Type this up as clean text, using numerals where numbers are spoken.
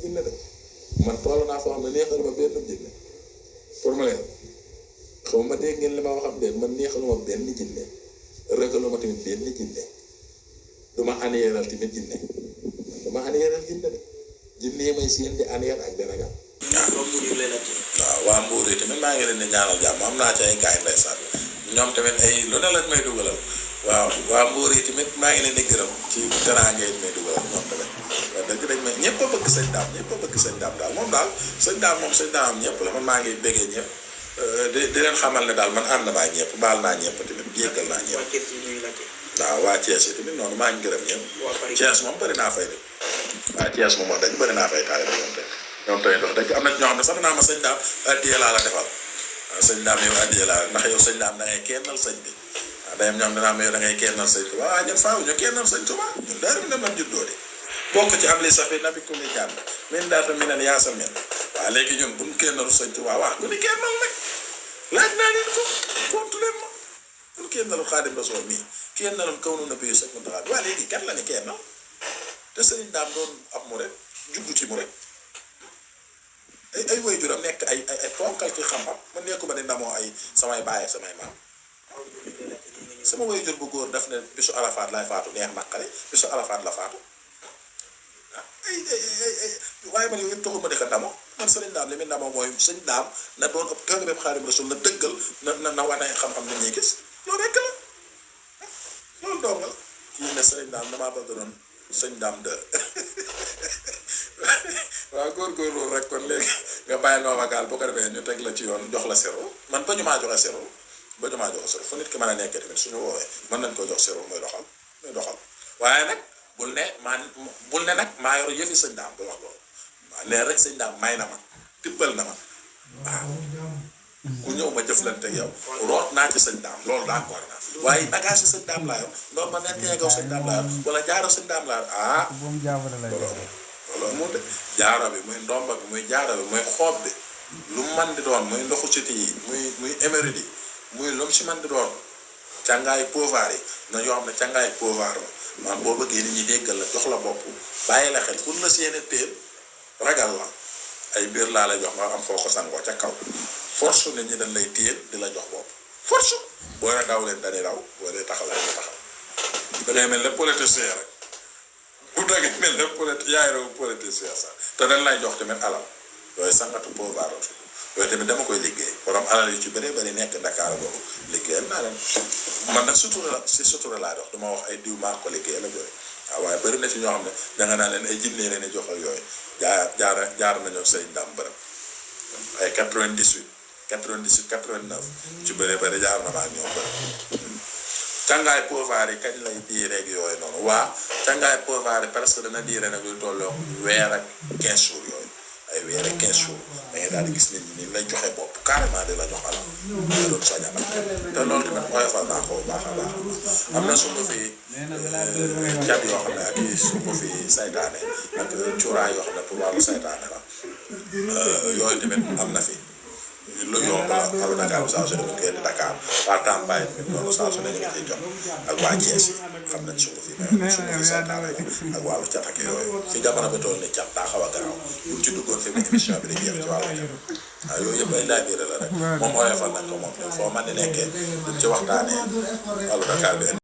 jinne de man toll naa foo xam ne neexal ma benn jinne pour ma leen xaw ma dégg ngeen li ma waxam de man neexaluma benn jinne ragaluma tamit benn jinne duma anéeral tamit jinne duma anéeral jinne de jinne yi may seen di anéer ak dana gam waaw waa Mbuur yi tamit maa ngi leen di ñaanal jàmm am naa ci ay gaay ndeysaan ñoom tamit ay lu ne lañ may dugalal waaw waa Mbuur yi tamit maa ngi leen di gërëm ci teraanga yi may dugalal ñoom tamit wax dëgg dañ may ñëpp a bëgg sëñ daam ñëpp a bëgg sëñ daam daal moom daal sëñ daam ñëpp la man maa ngi béggee ñëpp di leen xamal ne daal man ànd naa ñëpp baal naa ñëpp tamit jéggal naa ñëpp waaw waa Thiès yi tamit noonu maa ngi gërëm ñëpp Thiès moom bëri naa fay de waa Thiès moom wax dëgg bëri naa fay taalibe ñoom tey dox dëgg am na ñoo xam ne sax naa ma sëñ daam addiya laa la defal waaw sëñ daam yow addiya laa ndax yow sëñ daam da ngay kennal sëñ bi waaw day am ñoom danaa ma yow da ngay kennal sëñ Tuubaa waaw ñun faaw ñu kennal sëñ Tuubaa ñun daal di dem juddoo de bokk ci am li safi nabi ku li jàmm min daata mi nen yaa sa men waaw léegi ñun buñ kennalu sëñ Tuubaa waaw ku ni kennal nag laaj naa leen ko tontu leen ma buñ kennalu Xaadim Rasuul mii kennaloon kaw nu na bi sëñ Muntaxaa waaw léegi kat la ni kennal te sëñ daam doon ab mu rek juddu ci mu rek ay waajuram nekk ay ponkal ci xam-xam man nekkuma ne ndamoo ay samay baay samay maam sama waajur bu góor daf ne bisu Arafat lay faatu neex naqare bisu Arafat la faatu waaye man yow yëpp taxul ma dëkk ndamoo man sëriñ daam li muy ndamoo mooy sëñ daam na doon ëpp taalibe Xaadimu Rasuul na dëggal na wane xam-xam nit ñi gis loolu rekk la loolu dong la kii ne sëriñ daam damaa bëgg doon sëñ daam de waaw góorgóorlu rek kon léegi nga bàyyi noo wagaal boo ko defee ñu teg la ci yoon jox la sero man ba ñu maa joxe sero fu nit ki mën a nekkee tamit suñu woowee mën nañ ko jox sero muy doxal waaye nag bul ne nag maa yor yëfi sëñ daam bu wax loolu waaw leer rek sëñ daam may na ma tibbal na ma waaw ku ñëw ma jëflante yow root naa ci sëñ daam loolu d'accord naa waaye bagage yi sëñ daam laa yor loolu ma neen yeegaw sëñ daam laa yor wala jaaro sëñ daam laa yor loolu moo de jaaro bi muy ndomba bi muy jaaro bi muy xoob bi lu man di doon muy ndoxu citi yi muy éméride yi muy lu mu si man di doon càngaayu pouvoir yi na yoo xam ne càngaayu pouvoir la man boo bëggee nit ñi déggal la jox la bopp bàyyi la xel pour la seeni téel ragal la ay biir laa lay jox nga am foo ko sangoo ca kaw force nit ñi dañ lay téel di la jox bopp force boo ne daw leen dañuy daw boo dee taxaw leen taxaw da ngay mel ne politicien rek bu dagee mel ne yaay rew politicien sax te dañ lay jox tamit alal yooyu sangatu pouvoir yooyu tamit dama koy liggéey borom alal yu ci bëree bëri nekk Dakar boobu liggéeyal naa leen man nag sutura laa dox duma wax ay diw maa ko liggéeyal ak yooyu waaw waaye bëri na ci ñoo xam ne danga naa leen ay jinne leen jox ak yooyu jaar nañoo sëñ daam bërëm ay 98 89 ci bëree bëri jaar na maa ak ñoom bërëm càngaay pouvoir yi kañ lay diire ak yooyu noonu waa càngaay pouvoir yi presque dana diire nag lu tolloo weer ak 15 jours yooyu ay weer ak 15 jours da ngay daal di gis nit ñi lay joxe bopp carrément di la jox alal nga doon soññal te loolu tamit oyofal naa ko bu baax a baax am na su ko fi cat yoo xam ne ak su ko fi saytaane ak cuuraay yoo xam ne pour wàllu saytaane la yooyu tamit am na fi lu yomb la alu Dakar saa su ne ñu koy indi Dakar waa Tamba yi tamit loolu saa su ne ñu ngi ciy jot ak waa Thiès yi xam nañ su ko fi saytaane ak wàllu cat ak yooyu fi jamono bi toll ni cat daa xaw a garaaw buñ ci duggoon fi mu émission bi di jeex ci wàllu cat waaw yooyu yëpp ay laaj biir la rek moom oyofal nañ ko moom foo man di nekkee duñ ci waxtaanee alu Dakar bi